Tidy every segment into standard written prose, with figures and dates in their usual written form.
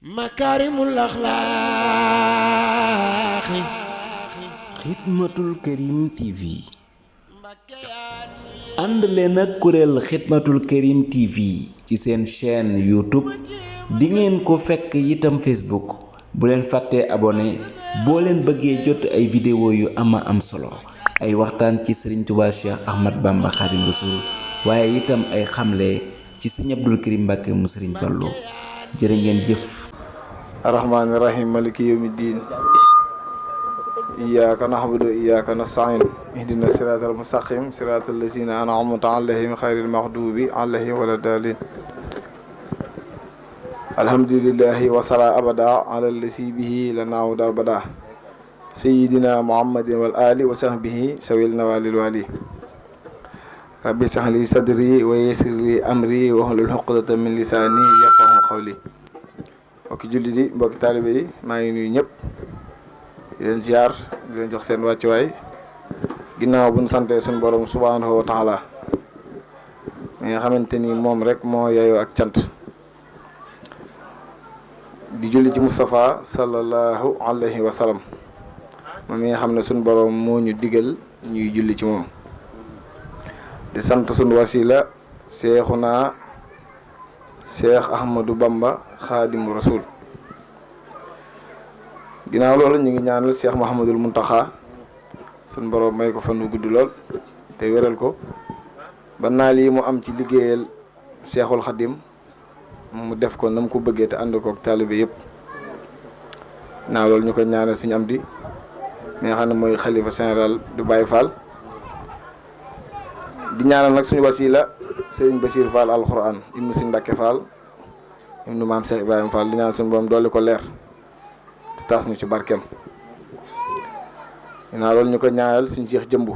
makaarimul axlaaqi Xidmatul Karim TV ànd leen ak kuréel Xidmatul Karim TV ci seen chaîne YouTube di ngeen ko fekk itam Facebook bu leen fàttee abonné boo leen bëggee jot ay vidéo yu am solo ay waxtaan ci Serigne Touba Cheikh Ahmad Bamba Khadim Rassoul waaye itam ay xamle ci Serigne Abdou Karim Mbacké mu Serigne Fallou jërë ngeen jëf. arrahmaani rahim maliki yawmi diin iyyaka na'budu wa iyyaka nasta'in ihdina siratal mustaqim siratal lazina an'amta alayhim khayril maghdubi alayhim wala dalin alhamdulillahi wa sala abada ala lasi bihi lana huda abada sayyidina muhammadin wal ali wa sahbihi sawil nawalil wali rabbi shrah li sadri wa yassir li amri wa hlul uqdatan min lisani yafqahu qawli mbokki jullit yi mbokki taalibe yi maa ngi nuyu ñëpp di leen ziar di leen jox seen wàccuwaay ginnaaw bu ñu santee suñu borom subhaanahu wa taala mi nga xamante ni moom rek moo yeyoo ak cant di julli ci Moustapha sallallahu alayhi wa sallam moom mi nga xam ne suñu borom moo ñu digal ñuy julli ci moom di sant suñu wasila Seexuna Cheikh Ahmadou Bamba Khadimu Rasoul ginnaaw loolu ñu ngi ñaanal Cheikh Mouhamadul Mountakha suñ borom may ko fan wu gudd lool te wéral ko ba naal yi mu am ci liggéeyal Cheikhul Khadim mu def ko na mu ko bëggee te ànd ko ak taalibe yëpp ginnaaw loolu ñu ko ñaanal suñu am di mi nga xam ne mooy xalifa général du Baye Fall di ñaanal nag suñu wasila Sëriñ Bachir Fall alxuraan ibnu Sëriñ Mbàkke Fall ibnu maam Cheikh Ibrahima Fall di ñaan suñu borom dolli ko leer te taas ñu ci barkeem ginnaaw loolu ñu ko ñaanal suñu Cheikh jëmbu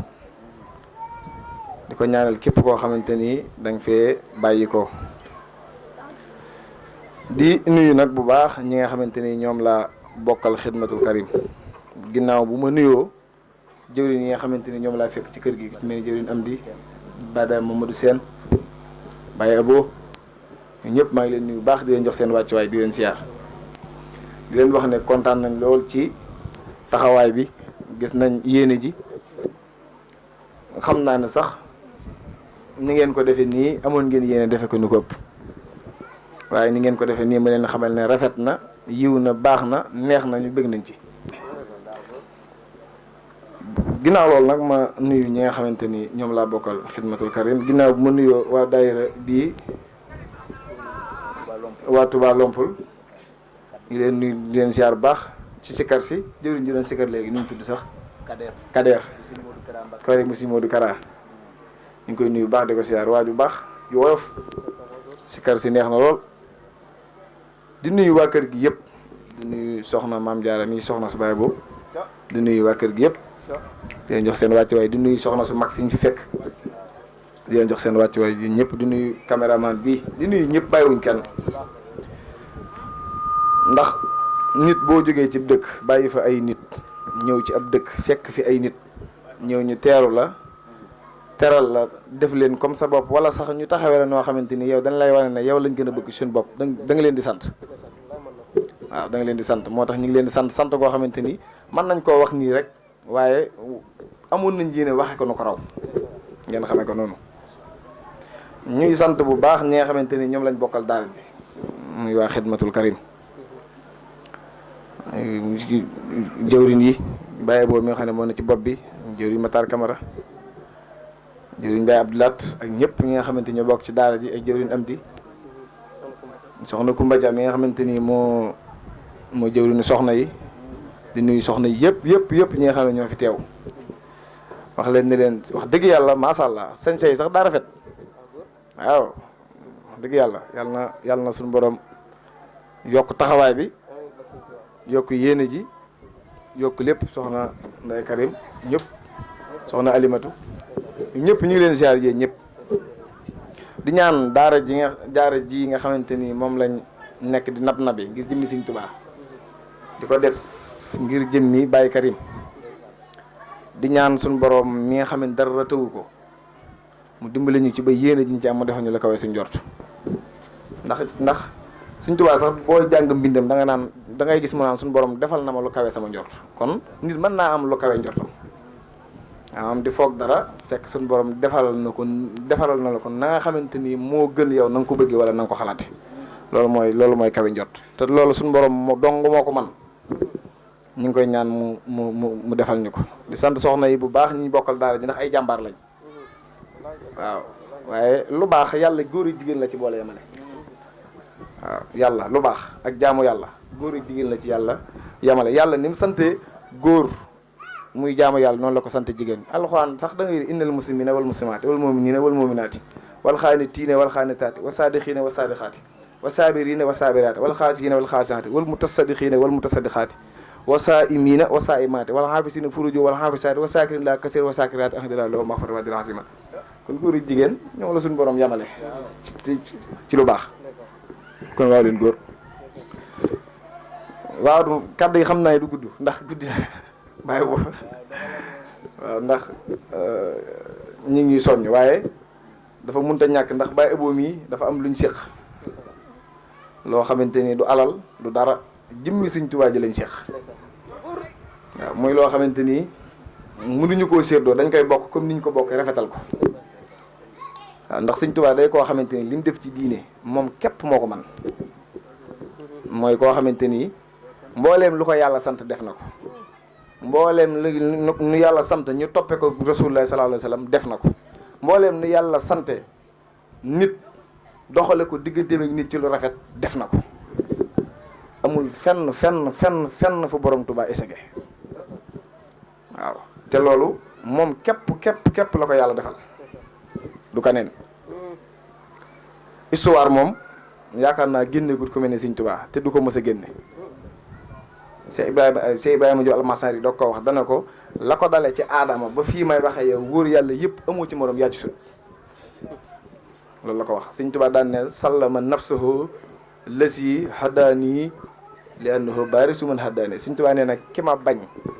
di ko ñaanal képp koo xamante ni danga fee bàyyi ko di nuyu nag bu baax ñi nga xamante ni ñoom laa bokkal Xidmatul Karim ginnaaw bu ma nuyoo jëwriñ yi nga xamante ni ñoom laa fekk ci kër gi mel ni jëwriñ Amdi Bada Mamadou Sène Baye Abo ñëpp maa ngi leen nuyu bu baax di leen jox seen wàccuwaay di leen siyaar di leen wax ne kontaan nañ lool ci taxawaay bi gis nañ yéene ji xam naa ne sax ni ngeen ko defee nii amoon ngeen yéene defe ko nu ko ëpp waaye ni ngeen ko defee nii ma leen xamal ne rafet na yiw na baax na neex na ñu bëgg nañ ci ginnaaw loolu nag ma nuyu ñi nga xamante ni ñoom laa bokkal Xidmatul Karim ginnaaw bu ma nuyoo waa daayira bii waa Touba Lompul ñu leen nuyu di leen ziar bu baax ci sikar si jëwriñ ji doon sikar léegi nu mu tudd sax Kader Kader Moussa Modou Kara ñu ngi koy nuyu bu baax di ko ziar waa ju baax ju woyof sikar si neex na lool di nuyu waa kër gi yëpp di nuyu soxna Maam Jaara mi soxna su baay boobu di nuyu waa kër gi yëpp di leen jox seen wàccuwaay di nuyu soxna su mag si ñu fi fekk di leen jox seen wàccuwaay di ñëpp di nuyu caméraman bii di nuyu ñëpp bàyyiwuñ kenn ndax nit boo jógee ci dëkk bàyyi fa ay nit ñëw ci ab dëkk fekk fi ay nit ñëw ñu teeru la teral la def leen comme sa bopp wala sax ñu taxawee la noo xamante ni yow dañ lay wane ne yow lañ gën a bëgg suñu bopp da nga leen di sant waaw da nga leen di sant moo tax ñu ngi leen di sant koo xamante ni mën nañ koo wax nii rek waaye amoon nañ yéene waxe ko nu ko raw ngeen xamee ko noonu ñuy sant bu baax ñi nga xamante ni ñoom lañ bokkal daara ji muy waa Xidmatul Karim jëwriñ yi Baye boobu mi nga xam ne moo ne ci bopp bi jëwriñ Matar Camara jëwriñ Baye Abdoulat ak ñëpp ñi nga xamante ni ñoo bokk ci daara ji ak jëwriñ Amdi soxna Koumba Dia mi nga xamante ni moo jëwriñu soxna yi di nuyu soxna yëpp ñi nga xam ne ñoo fi teew wax leen ni leen wax dëgg yàlla macha allah sañse yi sax daa rafet waaw wax dëgg yàlla yàlla na suñu borom yokk taxawaay bi yokk yéene ji yokk lépp soxna Ndeye Karim ñëpp soxna Alimatu ñëpp ñu ngi leen ziar yéen ñëpp di ñaan daara ji nga xamante ni moom lañ nekk di nab nabi ngir jëmmi Sëriñ Tuubaa di ko def ngir jëmmi Baye Karim di ñaan suñu borom mi nga xam ne dara tëwu ko mu dimbali ñu ci ba yéene ji ñu ci am mu defal ñu la kawee suñ njort ndax Sëñ Tuubaa sax boo jàng mbindam da nga naan da ngay gis mu naan suñu borom defal na ma lu kawe sama njort kon nit mën naa am lu kawe njortam am di foog dara fekk suñu borom defalal na la ko na nga xamante ni moo gën yow na nga ko bëggee wala na nga ko xalaate loolu mooy kawe njort te loolu suñu borom moo dong moo ko man ñu ngi koy ñaan mu defal ñu ko di sant soxna yi bu baax ñi bokkal daara ji ndax ay jàmbaar lañ waaw waaye lu baax yàlla góor yi jigéen la ci boole yemale waaw yàlla lu baax ak jaamu yàlla góor ak jigéen la ci yàlla yamale yàlla ni mu sante góor muy jaamu yàlla noonu la ko sant jigéen alxuraan sax da ngay innal muslimina wal muslimaati wal muminina wal muminaati wal xaanitiina wal xaanitaati wa saadixiina wa saadixaati wa saabiriina wa saabiraati wal xaasiina wal xaasiaati wal mutasaddixiina wal mutasaddixaati wa saa'imiina wa saa'imaati wal xaafisiina furujo wal xaafisaati wa saakiriina laa kasiir wa saakiraati axdira lahu maxfiratan wa ajran aziima kon góor ak jigéen ñoo la suñu borom yamale ci lu baax kon waaw leen góor waaw kàddu yi xam naa du gudd ndax guddi bàyyi boobu waaw ndax ñi ngi soññ waaye dafa munta ñàkk ndax Baye Abo mii dafa am luñ séq loo xamante ni du alal du dara jëmmi Sëñ Tuubaa ji lañ séq waaw muy loo xamante ni mënuñu koo séddoo dañ koy bokk comme niñ ko bokkee rafetal ko waaw ndax Sëñ Tuubaa day koo xamante ni li mu def ci diine moom képp moo ko man mooy koo xamante ni mbooleem lu ko yàlla sant def na ko mbooleem lu yàlla sant ñu toppe ko Rasulullah sallallahu alayhi wa sallam def na ko mbooleem nu yàlla sante nit doxale ko digganteem ak nit ci lu rafet def na ko amul fenn fu borom Tuubaa esege waaw te loolu moom képp la ko yàlla defal du ko neen histoire moom yaakaar naa génne gut ku mel ne Sëñ Tuubaa te du ko mës a génne Cheikh Ibrahima Diop Almasari doog ko wax dana ko la ko dale ci aadama ba fii may waxee yow wóor yàlla yëpp amoo ci morom yaa ci sut loolu la ko wax Sëñ Tuubaa daan ne sallama nafsahu lasi hadaani li annahu baari su man hadaani Sëñ Tuubaa nee na ki ma bañ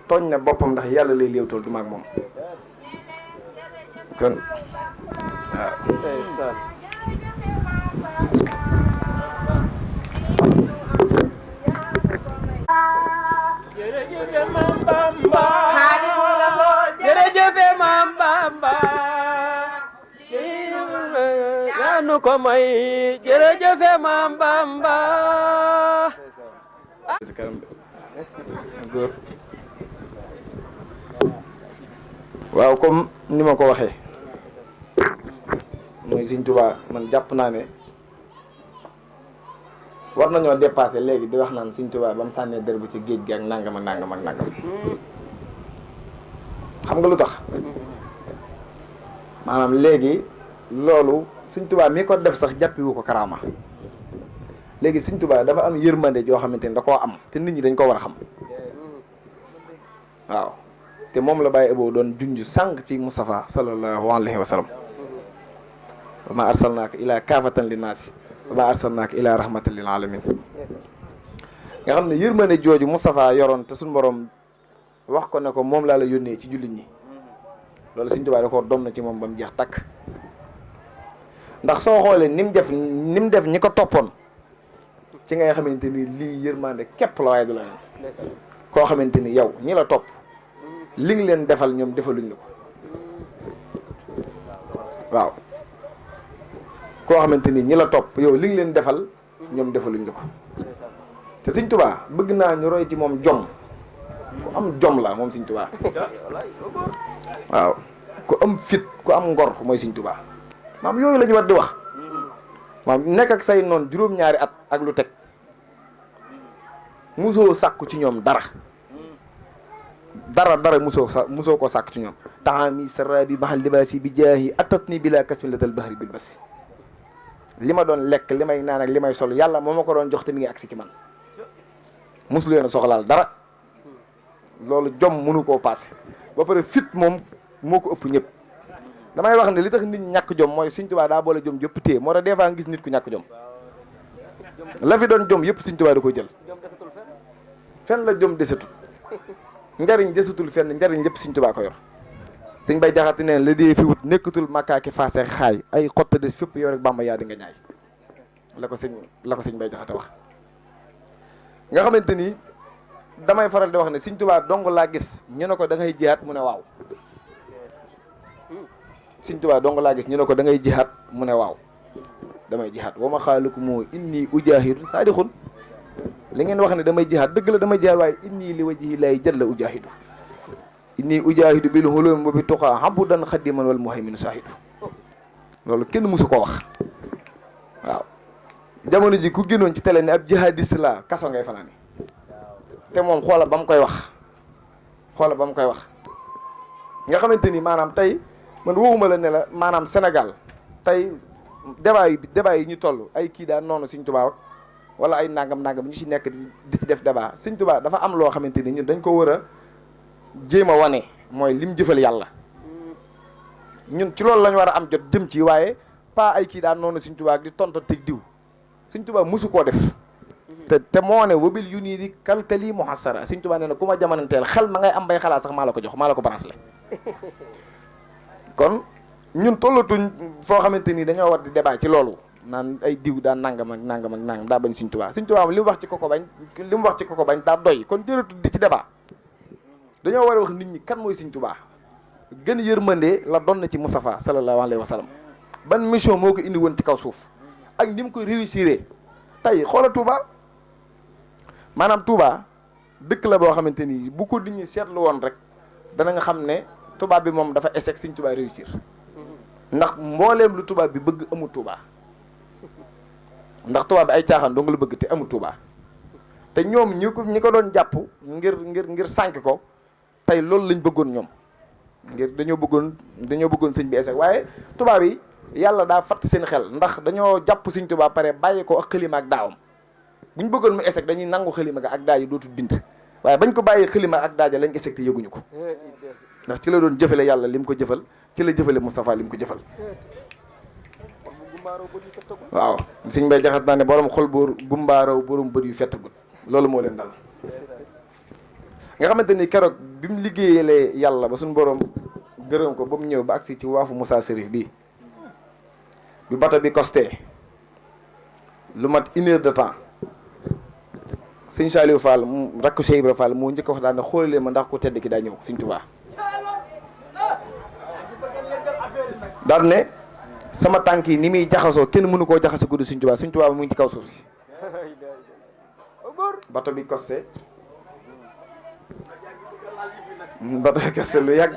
tooñ na boppam ndax yàlla lay léewtool du maag moom kon waaw jërëjëf Maam Bamba jërëjëf Maam Bamba yaa nu ko may jërëjëf Maam Bamba waaw comme ni ma ko waxee mooy Sëñ Tuubaa man jàpp naa ne war nañoo dépassé léegi di wax naan Sëñ Tuubaa ba mu sànnee dër bi ci géej gi ak nangam ak nangam ak nangam xam nga lu tax maanaam léegi loolu Sëñ Tuubaa mi ko def sax jàppiwu ko karaama léegi Sëñ Tuubaa dafa am yërmande joo xamante ni da koo am te nit ñi dañ ko war a xam waaw te moom la Baye Abo doon junj sànq ci Moustapha sallallahu alayhi wa sallam wa ma arsalnaaka ilaa kaafatan linnaasi wa ma arsalnaaka ilaa rahmatan lil alamin nga xam ne yërmande jooju Moustapha yoroon te suñu borom wax ko ne ko moom laa la yónnee ci jullit ñi loolu Sëñ Tuubaa da ko doon na ci moom ba mu jeex takk ndax soo xoolee ni mu def ñi ko toppoon ci ngay xamante ni lii yërmande képp la waaye du la koo xamante ni yow ñi la topp li nga leen defal ñoom defaluñ la ko waaw koo xamante ni ñi la topp yow li nga leen defal ñoom defaluñ la ko te Sëñ Tuubaa bëgg naa ñu roy ci moom jom ku am jom la moom Sëñ Tuubaa waaw ku am fit ku am ngor mooy Sëñ Tuubaa maam yooyu la ñu war di wax maam nekk ak say noon juróom-ñaari at ak lu teg musoo sàkku ci ñoom dara musoo ko sàkk ci ñoom taami sarabi mahal libaasi bi jaahi atat ni bila kasmin la dal bahri bil basi li ma doon lekk li may naan ak li may sol yàlla moo ma ko doon jox te mi ngi agsi ci man musu leen a soxlaal dara loolu jom mënu koo paase ba pare fit moom moo ko ëpp ñëpp damay wax ne li tax nit ñi ñàkk jom mooy Sëñ Tuubaa daa boole jom yëpp téye moo tax des fois nga gis nit ku ñàkk jom la fi doon jom yëpp Sëñ Tuubaa da koy jël fenn la jom desatul njariñ desatul fenn njariñ lépp Sëñ Tuubaa ko yor Sëñ Bay Jaxate neen la dee fi wut nekkatul makkaaki faase xaay ay xotta des fépp yow rek Bàmba yaa di nga ñaay la ko sëñ Bay Jaxate wax nga xamante ni damay faral di wax ne sëñ Tuubaa dong laa gis ñu ne ko da ngay jihaat mu ne waaw sëñ Tuubaa dong laa gis ñu ne ko da ngay jihaat mu ne waaw damay jihaat wa ma xaaliku moo inni ujaahidu saadixun li ngeen wax ne damay jihaat dëgg la damay jihaat waaye inni li wajhi laahi jalla ujaahidu inni ujaahidu bil hulumi wa bi tuqaa habudan xadiman wal muhayminu saahidu loolu kenn mësu ko wax waaw jamono ji ku génnoon ci télé ne ab jihadiste la kaso ngay fanaani te moom xoola ba mu koy wax nga xamante ni maanaam tey man waxuma la ne la maanaam Sénégal tey débat yi ñu toll ay kii daan noonu Sëñ Tuubaa wala ay nangam ñu ci nekk di ci def débat Sëñ Tuubaa dafa am loo xamante ni ñun dañ ko war a jéem a wane mooy lim jëfal yàlla ñun ci loolu lañu war a am jot jëm ci waaye pas ay kii daan noonu Sëñ Tuubaa di tonto teg diw Sëñ Tuubaa mosu koo def te moo ne wabil yu nii di kalkali muhassara Sëñ Tuubaa nee na ku ma jamonanteel xel ma ngay am bay xalaat sax maa la ko jox maa la ko branché kon ñun tollatuñ foo xamante ni dañoo war di débat ci loolu naan ay diw daa nangam ak nangam daa bañ Sëñ Tuubaa Sëñ Tuubaa li mu wax ci koko bañ daa doy kon jërëtul di ci débat dañoo war a wax nit ñi kan mooy Sëñ Tuubaa gën yërmande la doon na ci Moustapha sallallahu alayhi wa sallam ban mission moo ko indi woon ci kaw suuf ak ni mu ko réussir tey xoola Touba maanaam Touba dëkk la boo xamante ni bu ko nit ñi seetlu woon rek dana nga xam ne tubaab bi moom dafa échec Sëñ Tuubaa réussir ndax mbooleem lu tubaab bi bëgg amul Touba ndax tubaab bi ay caaxaan dong la bëgg te amul Touba te ñoom ñi ko doon jàpp ngir sànk ko tey loolu lañ bëggoon ñoom ngir dañoo bëggoon sëñ bi échec waaye tubaab yi yàlla daa fatt seen xel ndax dañoo jàpp Sëñ Tuubaa pare bàyyi ko ak xalima ak daawam bu ñu bëggoon mu échec dañuy nangu xalima ga ak daa yi dootul bind waaye bañ ko bàyyi xalima ak daaja lañ échec te yëguñu ko ndax ci la doon jëfale yàlla lim ko jëfal ci la jëfale Moustapha lim ko jëfal waaw Sëñ Bay Jaxate naa ne borom xol bu gumbaaraw borom bët yu fettagul loolu moo leen dal nga xamante ni keroog bi mu liggéeyalee yàlla ba suñu borom gërëm ko ba mu ñëw ba agsi ci waafu Moussa Sérif bi bato bi costé lu mat 1 heure de temps Sëñ Saliou Fall mu rakk Cheikh Ibra Fall moo njëkk a wax daal ne xoolalee ma ndax ku tedd ki daa ñëw Sëñ Tuubaa daal ne sama tànk yi ni muy jaxasoo kenn mënu koo jaxase guddi Sëñ Tuubaa Sëñ Tuubaa mu ngi ci kaw suuf si bato bi costé lu yàgg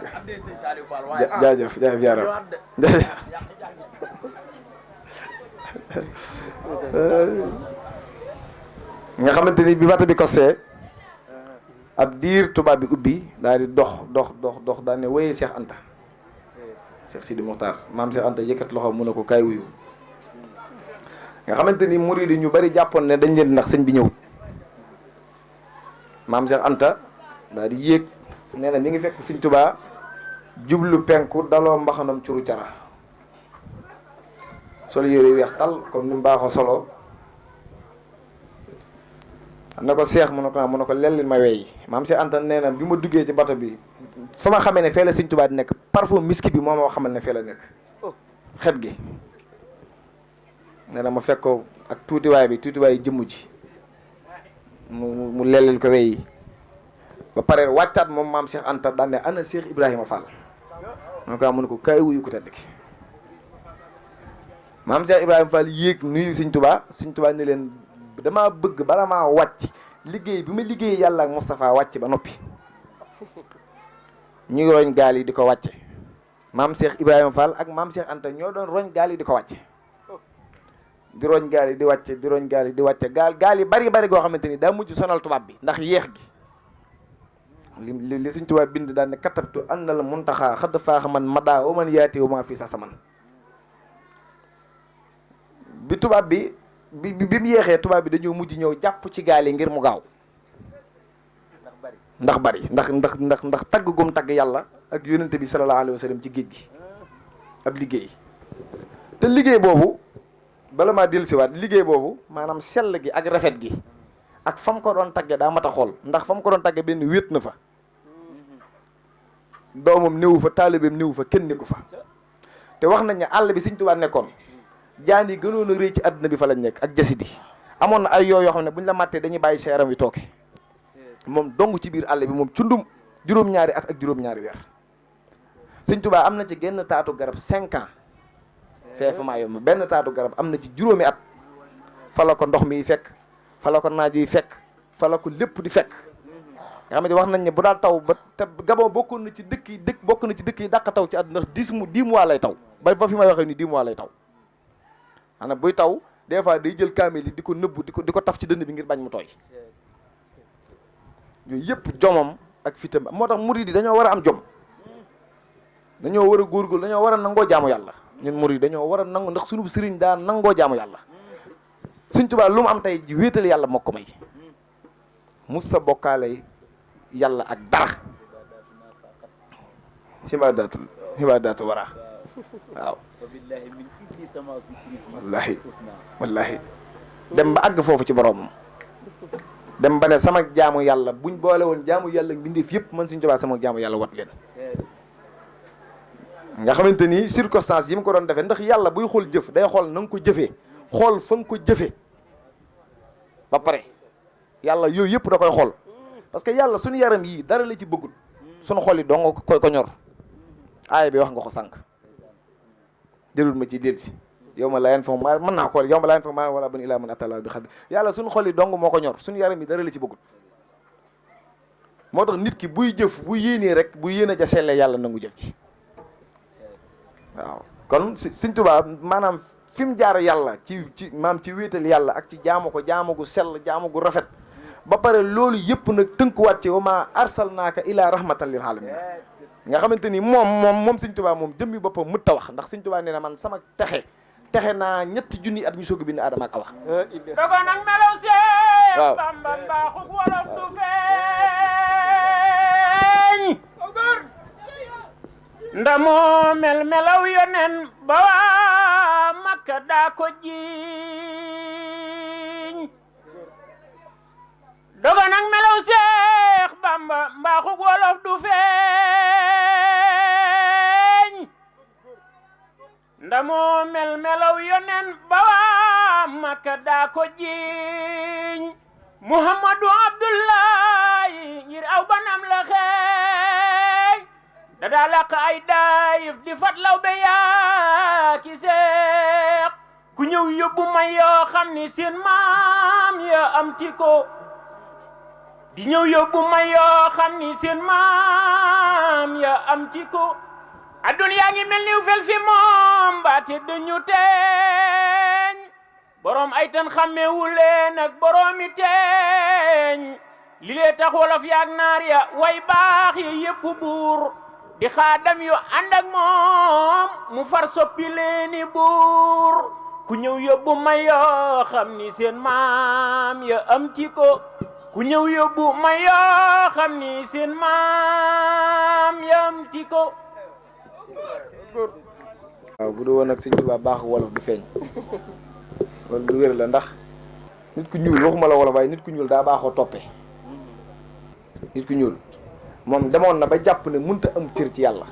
jaajëf yaram jaajëf nga xamante ni bi bato bi costé ab diir tubaab bi ubbi daal di dox daal ne wéyee Cheikh Anta Cheikh Sidi Mokhtar maam Cheikh Anta yëkkat loxo mu ne ko kaay wuyu nga xamante ni murid yi ñu bari jàppoon ne dañ leen ndax sëñ bi ñëwut maam Cheikh Anta daal di yéeg nee na mi ngi fekk Sëñ Tuubaa jublu penku daloo mbaxanam curu cara solo yére weex tal comme ni mu baaxoo solo na ko seex mu ne ko lellil ma wey maam Cheikh Anta nee na bi ma duggee ci bato bi fa ma xamee ne fee la Sëñ Tuubaa di nekk parfum miski bi moo ma xamal ne fee la nekk xet gi nee na ma fekk ko ak tuutiwaay jëmm ji mu lellil ko wey ba pare wàccaat moom maam Cheikh Anta daan ne ana Cheikh Ibrahima Fall mu ne ko kaay wuyu ko tedd ki maam Cheikh Ibrahima Fall yéeg nuyu Sëñ Tuubaa ne leen damaa bëgg bala maa wàcc liggéey bi ma liggéey yàlla ak Moustapha wàcc ba noppi ñu ngi roñ gaal yi di ko wàcce maam Cheikh Ibrahima Fall ak maam Cheikh Anta ñoo doon roñ gaal yi di ko wàcce di roñ gaal yi di wàcce di roñ gaal yi di wàcce gaal yi bari goo xamante ni daa mujj sonal tubaab bi ndax yéex gi li Sëñ Tuubaa bind daan ne katabtu annal muntaxaa xadd faax man madaa wa man yaati wa maa fii sa saman bi tubaab bi mu yéexee tubaab bi dañoo mujj ñëw jàpp ci gaal yi ngir mu gaaw ndax tagg gum tagg yàlla ak yónnente bi sallallahu alayhi wa sallam ci géej gi ab liggéey te liggéey boobu bala maa dellusiwaat liggéey boobu maanaam sell gi ak rafet gi ak fa mu ko doon tagge daa mat a xool ndax fa mu ko doon tagge benn wéet na fa doomam néewu fa taalibeem néewu fa kenn nekku fa te wax nañ ne àll bi Sëñ Tuubaa nekkoon jaan yi gënoon a rëy ci àdduna bi fa lañ nekk ak jasit yi amoon na ay yoo xam ne buñ la màttee dañuy bàyyi sa yaram wi tooke moom dong ci biir àll bi moom cundum juróom-ñaari at ak juróom-ñaari weer Sëñ Tuubaa am na ci genn taatu garab 5 ans feefu maa yomb benn taatu garab am na ci juróomi at fa la ko ndox mi fekk fa la ko naaj yi fekk fa la ko lépp di fekk nga xam ne wax nañ ne bu daal taw ba te Gabon bokk na ci dëkk yi dàq taw ci àdduna ndax 10 mois lay taw ba fi may waxee ni 10 mois lay taw maanaam buy taw des fois day jël kaamil yi di ko nëbbu di ko taf ci dënn bi ngir bañ mu tooy yooyu yëpp jomam ak fitam moo tax murid yi dañoo war a am jom dañoo war a góorgóorlu dañoo war a nangoo jaamu yàlla ñun murid yi dañoo war a nangu ndax sunu sëriñ daa nangoo jaamu yàlla Sëñ Tuubaa lu mu am tey wéetal yàlla moo ko may mus sa bokkaale yàlla ak dara xibaadaatu wara waaw wallahi dem ba àgg foofu ci boroomam dem ba ne sama jaamu yàlla buñ boole woon jaamu yàlla mbindeef yëpp man Sëñ Tuubaa sama jaamu yàlla wat leen nga xamante ni circonstance yi mu ko doon defee ndax yàlla buy xool jëf day xool na nga ko jëfee xool fa nga ko jëfee ba pare yàlla yooyu yëpp da koy xool parce que yàlla suñu yaram yii dara la ci bëggul suñu xol yi dong ko ñor aaya bi wax nga ko sànq jërul ma ci delsi yow ma la yan fa ma mën naa xool yow ma la yan fa ma wala ban ilaa man atala bi xad yàlla suñu xol yi dong moo ko ñor suñu yaram yi dara la ci bëggul moo tax nit ki buy jëf bu yéenee rek bu yéene ja selle yàlla nangu jëf ji waaw kon Sëñ Tuubaa maanaam fi mu jaar yàlla ci ci wéetal yàlla ak ci jaamu ko jaamu gu sell jaamu gu rafet ba pare loolu yëpp nag tënkuwaat ci wa maa arsalnaaka ilaa rahmatan lil aalamiin nga xamante ni moom Sëñ Tuubaa moom jëmmi boppam mut ta wax ndax Sëñ Tuubaa nee na man sama texe naa 3 junni at ñu soog a bind Aadama ak Awa dogo nag melaw see Bamba baaxug wolof du feeñ ndamoo melaw yonen ba waa Makka daa ko jiiñ dogo nag melaw Seex Bamba mbaaxug wolof du feeñ ndamoo melaw yonen ba waa Makka daa ko jiiñ Muhammadu Abdullahi ngir aw banam la xeeñ dadaa laq ay daayif di fatlaw be yaa ki seex ku ñëw yóbbu may yoo xam ni seen maam ya am ti ko di ñëw yóbbu may yoo xam ni seen maam ya am ti ko adduna yaa ngi mel niw fel fi moom baate dañu teeñ boroom ay tan xàmmewu leen ak boroomi teeñ li lee tax wolof yaag naar ya way baax ya yépp buur di xaadam yu ànd ak moom mu far soppi leeni buur ku ñëw yóbbu may yoo xam ni seen maam ya am ti ko ku ñëw yóbbu may yoo xam ni seen maam ya am ti ko waaw bu dul woon nag Sëñ Tuubaa baax wolof du feeñ loolu du wér la ndax nit ku ñuul waxuma la wolof waaye nit ku ñuul daa baaxoo toppee nit ku ñuul moom demoon na ba jàpp ne mënta am cër ci yàlla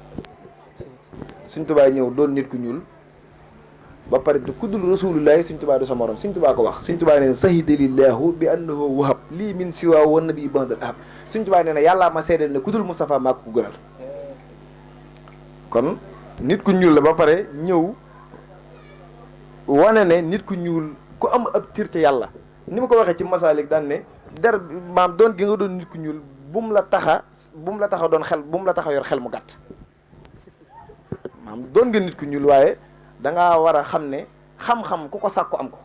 Sëñ Tuubaa ñëw doon nit ku ñuul ba pare du kuddul rasulullahi Sëñ Tuubaa du sa morom Sëñ Tuubaa ko wax Sëñ Tuubaa nee na sahida lillahu bi annahu wahab lii min siwa wa nabi bandal ahab Sëñ Tuubaa nee na yàllaa ma seedeel ne kuddul Moustapha maa ko gënal kon nit ku ñuul la ba pare ñëw wane ne nit ku ñuul ku am ab cër ci yàlla ni ma ko waxee ci Masaalik daan ne der maam doon gi nga doon nit ku ñuul bu mu la taxa doon xel bu mu la taxa yor xel mu gàtt maam doon nga nit ku ñuul waaye dangaa war a xam ne xam-xam ku ko sàkku am ko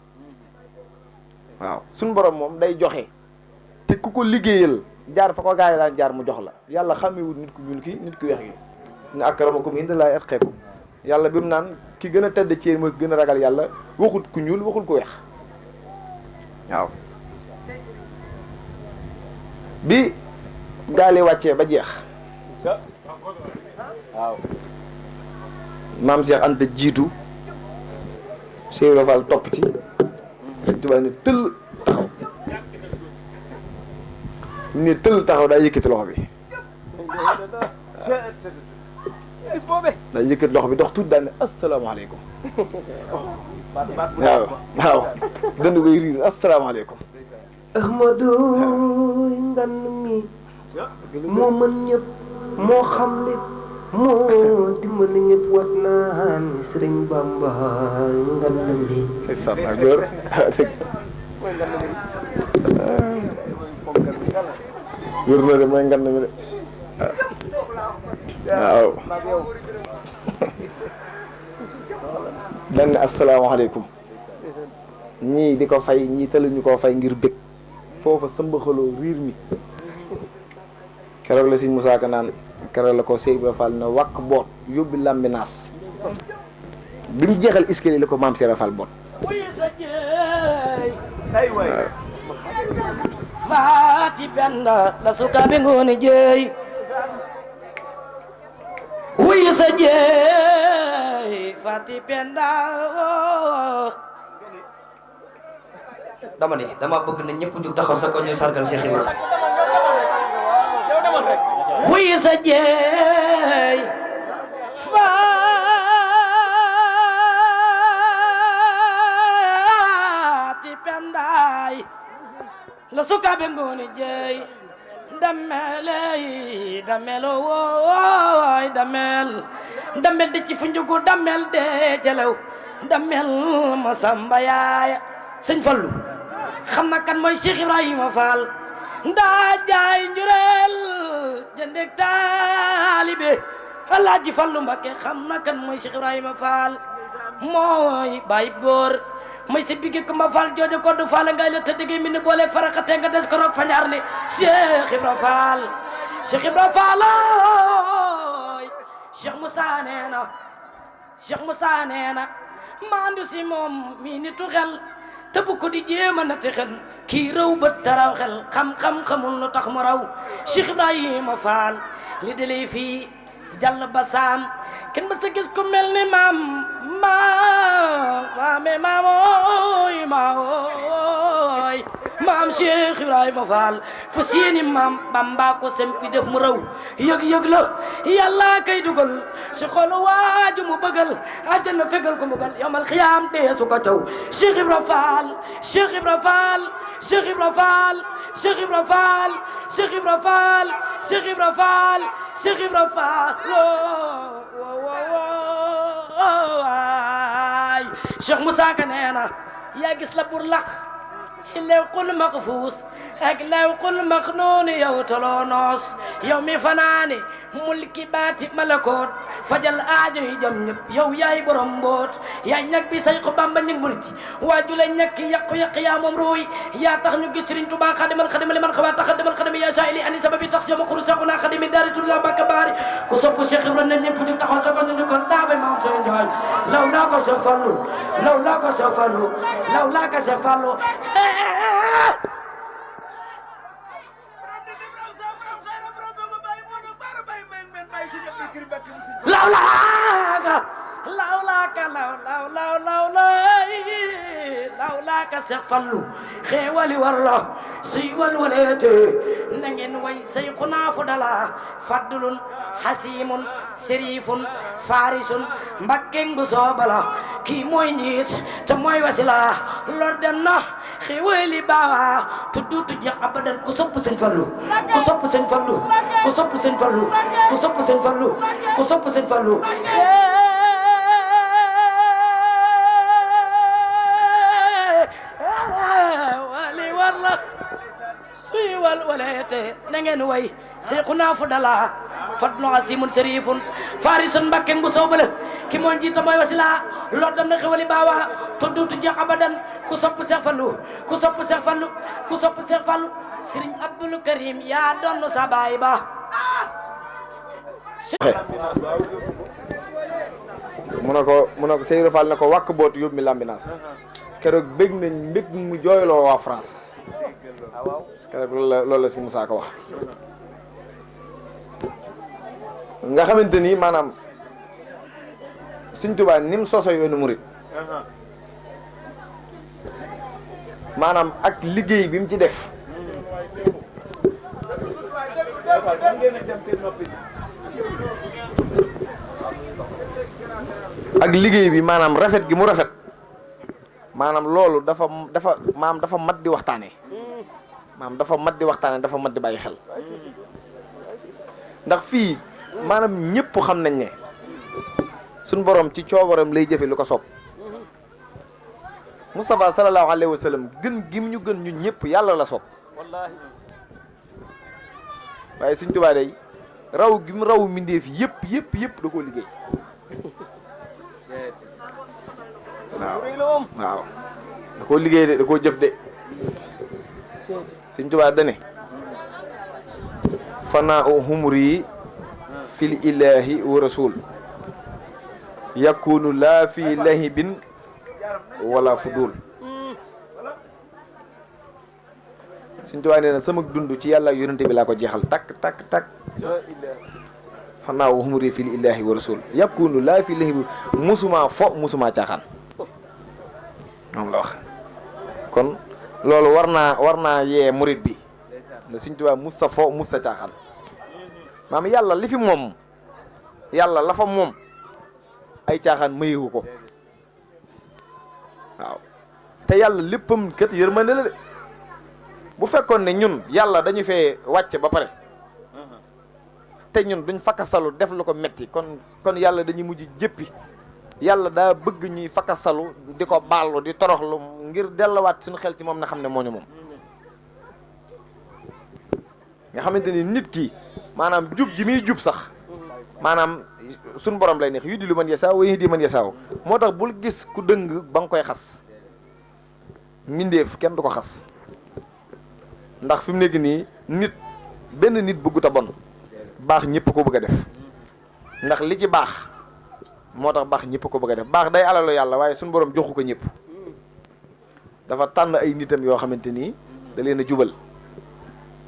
waaw suñu borom moom day joxe te ku ko liggéeyal jaar fa ko gaa yi daan jaar mu jox la yàlla xamewul nit ku ñuul ki nit ku weex gi ne akramakum indallaahi atqaakum yàlla bi mu naan ki gën a tedd ci yéen mooy gën a ragal yàlla waxul ku ñuul waxul ku weex waaw bi gaal yi wàccee ba jeex waaw maam Cheikh Anta jiitu Cheikh Ibra Fall topp ci Sëñ Tuubaa ne tëll taxaw ne tëll taxaw daa yëkkati loxo bi daa yëkkati loxo bi dox tuuti daal ne asalaamaaleykum waaw waaw dënd bay riir asalaamaaleykum. Ahmadu ngan mi moo mën ñëpp moo xam lépp moo dimbali ñëpp wat naan Sëriñ Bamba ngan mi. ndeysaan ak góor wér na de mooy ngan mi de waaw. dañ ne asalaamaaleykum ñii di ko fay ñii tëluñu koo fay ngir bëgg foofa sëmbaxaloo riir mi keroog la Sëñ Musaa Ka naan keroog la ko Seex Ibra Fall na wàkk boot yóbbi lambinaas bi mu jeexal escalier la ko maam Seera Fall boot. Faati Penda la sukaaɓe ngoni jeey wuyi sa jeey Faati Penda dama ne dama bëgg na ñëpp jug taxaw sa ko ñuy sargal Cheikh Ibra wuyi sa jeey Faati Pendaay la sukaaɓe ngoni jeey dammel dammelo woy dammel de ci fu njugu dammel de jelew dammel ma samba yaaya sëñ Fallu xam na kan mooy Cheikh Ibrahima Fall ndaa jaay njureel jëndeg taalibe Alaaji Fallu Mbakke xam na kan mooy Cheikh Ibrahima Fall mooy bayib góor may si bigi ko ma Fall joojo ko du Fall ngay la tëddigi mi ni booleeg faraxate nga des ko roog fa ñaar ni Cheikh Ibra Fall Cheikh Ibra Fall Cheikh Moussa nee na maandu si moom mi nitu xel te bu ko di jéema na te xel kii rëw bët taraw xel xam-xam xamul lu tax mu raw Cheikh Ibrahima Fall li dalee fii jàll ba saam kenn mës a gis ku mel ni maam Cheikh Ibrahima Fall fu seeni maam Bamba ko sempi def mu raw yëg-yëg la yàlla kay dugal si xolu waaju mu bëggal àjjana fegal ko mugal yawmal xiyaam dee su ko taw Cheikh Ibra Fall Cheikh Ibra Fall Cheikh Ibra Fall Cheikh Ibra Fall Cheikh Ibra Fall Cheikh Ibra Fall Cheikh Ibra Fall waay Cheikh Moussa Ka nee na yaa gis la bur lax si lewqul maxfuus ak lewqul maxnuun yow toloo noos yow mi fanaane mulki baati malakoot fajal aajo yi jam ñëpp yow yaay borom mboot yaay ñag bi say ko Bamba ñi murti waaju la ñàkk yàqu-yàq yaa moom ruuy yaa tax ñu gis Sëriñ Tuubaa xadimal xadima li man xawaat taxadimal xadima yaa saa'ili ani sababi tax sama xuru saxuna xadimi daaritulla Mbàkke baari ku sopp Cheikh Ibra na ñëpp di taxaw sa ko ñu ko daabay maam sooy njaay law laa ko Cheikh Fallu law laa ko Cheikh Fallu law laa ko Cheikh Fallu lawlaaka Seex Fallu xeewali war la suy walwaleete na ngeen way say xunaafu dala faddulun xasiimun sérifun farisun mbakkengu soobala kii mooy njiit te mooy wasila lor dem na xeewali baawa tuddutu jeex abadan ku sopp Sëñ Fallu ku sopp Sëñ Fallu ku sopp Sëñ Fallu ku sopp Sëñ Fallu ku sopp Sëñ Fallu suy wal waleete na ngeen way seexuna fu dala fadlu asimun serifun farisun mbakke bu soobale ki moon jiita mooy wasila lor dem na xewali baawa tuddutu jeex abadan ku sopp Seex Fallu ku sopp Seex Fallu ku sopp Seex Fallu Sëriñ Abdul Karim yaa doon sa baay ba mu ne ko Cheikh Ibra Fall na ko wàkk boot yóbbu mi lambinaas keroog bëgg nañ mbég mu jooyloo waa France keroog loolu la si Moussa Ka wax nga xamante ni maanaam Sëñ Tuubaa ni mu soso yoonu murit maanaam ak liggéey bi mu ci def ak liggéey bi maanaam rafet gi mu rafet maanaam loolu dafa mat di waxtaanee maanaam dafa mat di waxtaanee dafa mat di bàyyi xel ndax fii maanaam ñëpp xam nañ ne suñ borom ci coobaram lay jëfe lu ko soob Moustapha sallallahu alayhi wa sallam gën gim ñu gën ñun ñëpp yàlla la soob waaye Sëñ Tuubaa day raw gi mu raw mbindeef yëpp da koo liggéey waaw da koo liggéey de da koo jëf de Sëñ Tuubaa dane fanaa u humri fil ilahi wa rasul yakunu laa fi lahibin wala fudul Sëñ Tuubaa nee na sama dund ci yàlla ak yonente bi laa ko jeexal takk fanaa u humri fil ilahi wa rasul yakunu laa fi lahibin musuma fo musuma caaxaan moom la wax kon loolu war naa yee murit bi na Sëñ Tuubaa mus sa fo mus sa caaxaan maam yàlla li fi moom yàlla la fa moom ay caaxaan mayewu ko waaw te yàlla léppam kat yërmande la de bu fekkoon ne ñun yàlla dañu fee wàcce ba pare te ñun duñ fakkasalu def lu ko metti kon yàlla dañuy mujj jéppi yàlla daa bëgg ñuy fakkasalu di ko baalu di toroxlu ngir delluwaat suñu xel ci moom na xam ne moo ñu moom nga xamante ni nit ki maanaam jub ji muy jub sax maanaam suñu borom lay neex yu di lu man yasaaw wa di man yasaaw moo tax bul gis ku dëng ba nga koy xas mbindeef kenn du ko xas ndax fi mu nekk nii benn nit bëggut a bon baax ñëpp ko bëgg a def ndax li ci baax moo tax baax ñëpp ko bëgg a def baax day alalu yàlla waaye suñu borom joxu ko ñëpp dafa tànn ay nitam yoo xamante nii da leen a jubal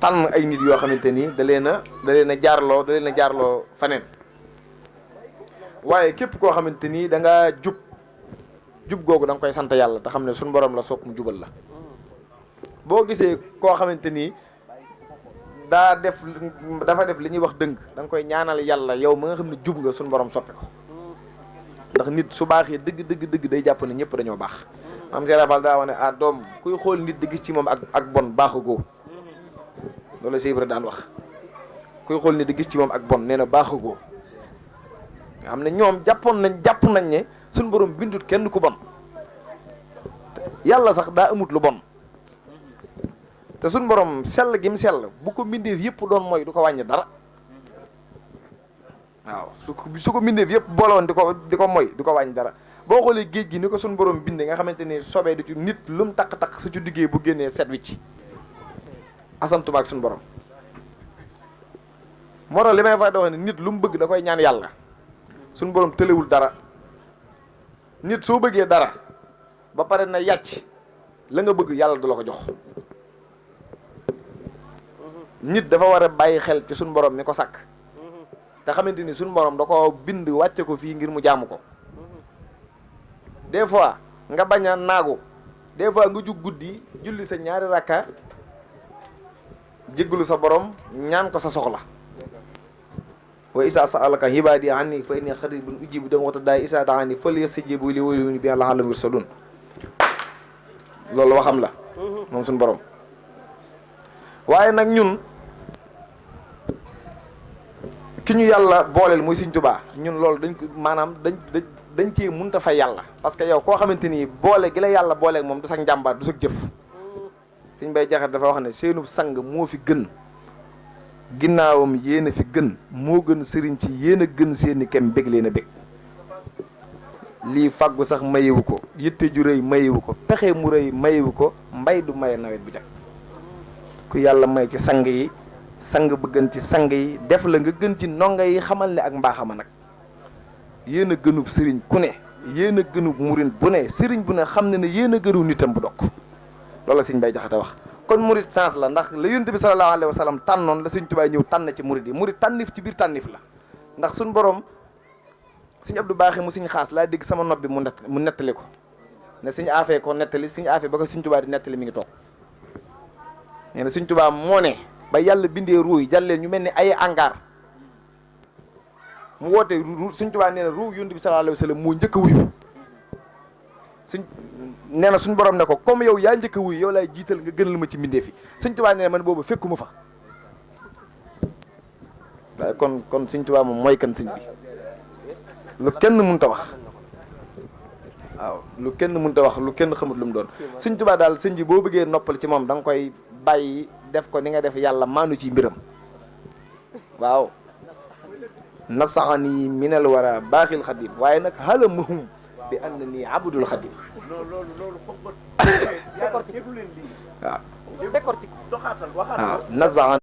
tànn ay nit yoo xamante nii da leen a jaarloo faneen waaye képp koo xamante nii da nga jub googu da nga koy sant yàlla te xam ne suñu borom la soog mu jubal la boo gisee koo xamante nii dafa def li ñuy wax dëng da nga koy ñaanal yàlla yow ma nga xam ne jub nga suñu borom soppi ko ndax nit su baaxee dëgg day jàpp ne ñëpp dañoo baax am Cheikh Rafal daa wax ne doom kuy xool nit di gis ci moom ak bon baaxugoo loolu la Cheikh Ibra daan wax kuy xool nit di gis ci moom ak bon nee na baaxugoo nga xam ne ñoom jàpp nañ ne suñu borom bindut kenn ku bon yàlla sax daa amut lu bon te suñu borom sell gi mu sell bu ko mbindeef yëpp doon mooy du ko wàññi dara waaw su ko mbindeef yëpp booloon di ko mooy du ko wàññi dara boo xoolee géej gi ni ko suñu borom bindee nga xamante ni sobee du ci nit lu mu takk su ci diggee bu génnee set wicc asantuma ak suñu borom moo tax li may fay da wax ne nit lu mu bëgg da koy ñaan yàlla suñu borom tëlewul dara nit soo bëggee dara ba pare na yàcc la nga bëgg yàlla du la ko jox nit dafa war a bàyyi xel ci suñu borom mi ko sàkk te xamante ni suñu borom da ko bind wàcce ko fii ngir mu jaamu ko des fois nga bañ a naagu des fois nga jug guddi julli sa ñaari rakka jéggalu sa borom ñaan ko sa soxla wa isa sa'alaka ibaadi anni fa inni qaribun ujibu da'wata daa'i isa da'ani falyastajibu li wa yu'minu bi la'allahum yurshadun loolu waxam la moom suñu borom waaye nag ñun ki ñu yàlla booleel muy Sëñ Tuubaa ñun loolu dañ ko maanaam dañ cee mënut a fay yàlla parce que yow koo xamante ni boole gi la yàlla booleeg moom du sax njàmbaar du sax jëf Sëñ Bay Jaxate dafa wax ne seenub sang moo fi gën ginnaawam yéen a fi gën moo gën sëriñ ci yéen a gën seeni kem bég leen a bég lii fàggu sax mayewu ko yitte ju rëy mayewu ko pexe mu rëy mayewu ko mbay du maye nawet bu jag ku yàlla may ci sang yi sang bu gën ci sang yi def la nga gën ci ndongo yi xamal ne ak mbaaxama nag yéen a gënub sëriñ ku ne yéen a gënub murit bu ne sëriñ bu ne xam ne ne yéen a gënu nitam bu dokk loolu la Sëñ Bay Jaxate wax kon murit sens la ndax la Yonent bi sallallahu alayhi wa sallam tànnoon la Sëñ Tuubaa ñëw tànn ci murit yi murit tànnif ci biir tànnif la ndax suñ borom Sëñ Abdou Baaxe mu Sëñ Xaas laa dégg sama nopp bi mu nettali ko ne Sëñ Afee ko nettali Sëñ Afee ba ko Sëñ Tuubaa di nettali mi ngi toog nee na Sëñ Tuubaa moo ne ba yàlla bindee ruu yi jàlleen ñu mel ni ay angaar mu woote ruu Sëñ Tuubaa nee na ruu Yonent bi sallallahu alayhi wa sallam moo njëkk a wuyu nee na suñ borom ne ko comme yow yaa njëkk a wuy yow laay jiital nga gënal ma ci mbindeef yi Sëñ Tuubaa nee na man boobu fekkuma fa waaye kon Sëñ Tuubaa moom mooy kan sëñ bi lu kenn mënut a wax waaw lu kenn mënut a wax lu kenn xamut lu mu doon Sëñ Tuubaa daal sëñ bi boo bëggee noppal ci moom da nga koy bàyyi def ko ni nga def yàlla maanu ci mbiram waaw nasaxani minal wara baaxil xadim waaye nag xala mahum bi ànd na nii abudul xadim waaw nasaxani